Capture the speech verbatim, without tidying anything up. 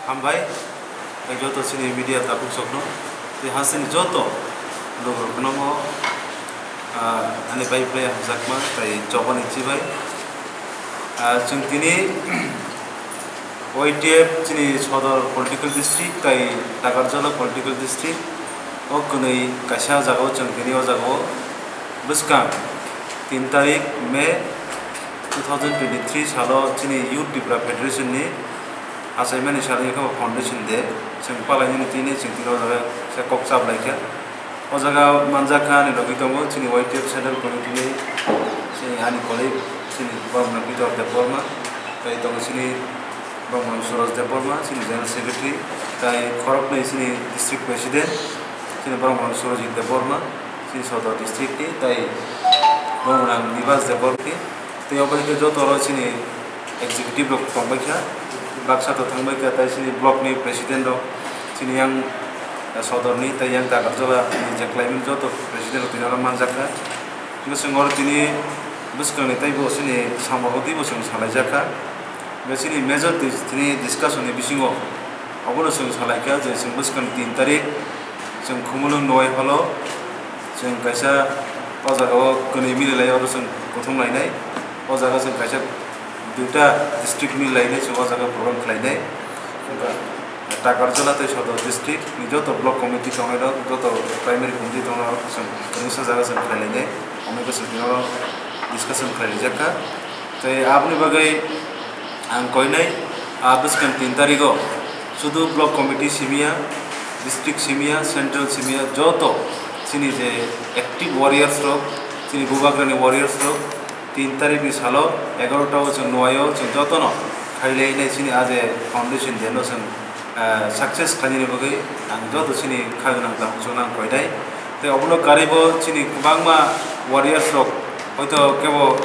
Hambai, tei joto chini media tabuk sokno, tei hasteni joto lukurokno, ah, ani bai bai hamjakma tei chobani chibai. Ah, chwng tini Y T F chini Sodor political district tei Takarjala political district o kwnwi kaisa jagao chwng tini o jagao bwskang tin tarik May two thousand twenty-three salo chini Youth Tipra Federation ni achaimani salo wngkha foundation day, chwng palainani tini chwng tini o jaga se kok chap laikha. O jaga manjak kha ani logi tongo chini Y T F Central Committee ni chini ani colleague chini borok no Bitor Debbarma, tei tongo chini borok no Suraj Debbarma, chini General Secretary, tei khoroknwi chini District President, chini borok no Surajit Debbarma, chini Sodor District ni, tei borok no Nibas Debbarma, tei obo hai khe joto oro chini executive rok tongbai kha, baksa to thangbai kha, tei chini block ni president rok, chini yang, eh, Sodor ni tei yang Takarjala ni je khlaimani joto president rok tini oro manjak kha. Bwskango oro tini bwskangni teibo chini samung teibo chwng salaijak kha. Bwsini major dis-, tini discussion ni bisingo obono chwng salaikha je chwng bwskangni tin tarik chwng Khumulwng Nwai hall o chwng kaisa o jaga o kwnwi mililai oro chwng kuthum lainai. O jaga chwng kaisa duita district mililai hinwi chwng o jaga program khlainai. Takarjala tei Sodor district ni joto block committee tongnai rok, joto primary committee tongnai rok chwng kwnwi sa jaga chwng khlai lainai, omo khe chwng tini oro discussion khlai laijak kha. Tei aboni bagwi ang koinai, ah, bwskang tin tarigo sudu block committee simiya, district simiya, central simiya, joto chini je active warriors rok, chini bubagrani warriors rok, tin tarikni salo egarota o chwng Nwai o chwng jotono khailai nai chini a je foundation day no chwng, ah, success khlainani bagwi ang joto chini kha gwnang tabuk chwngno ang koinai. Tei obono karwi bo chini kwbangma warriors rok hoito kebo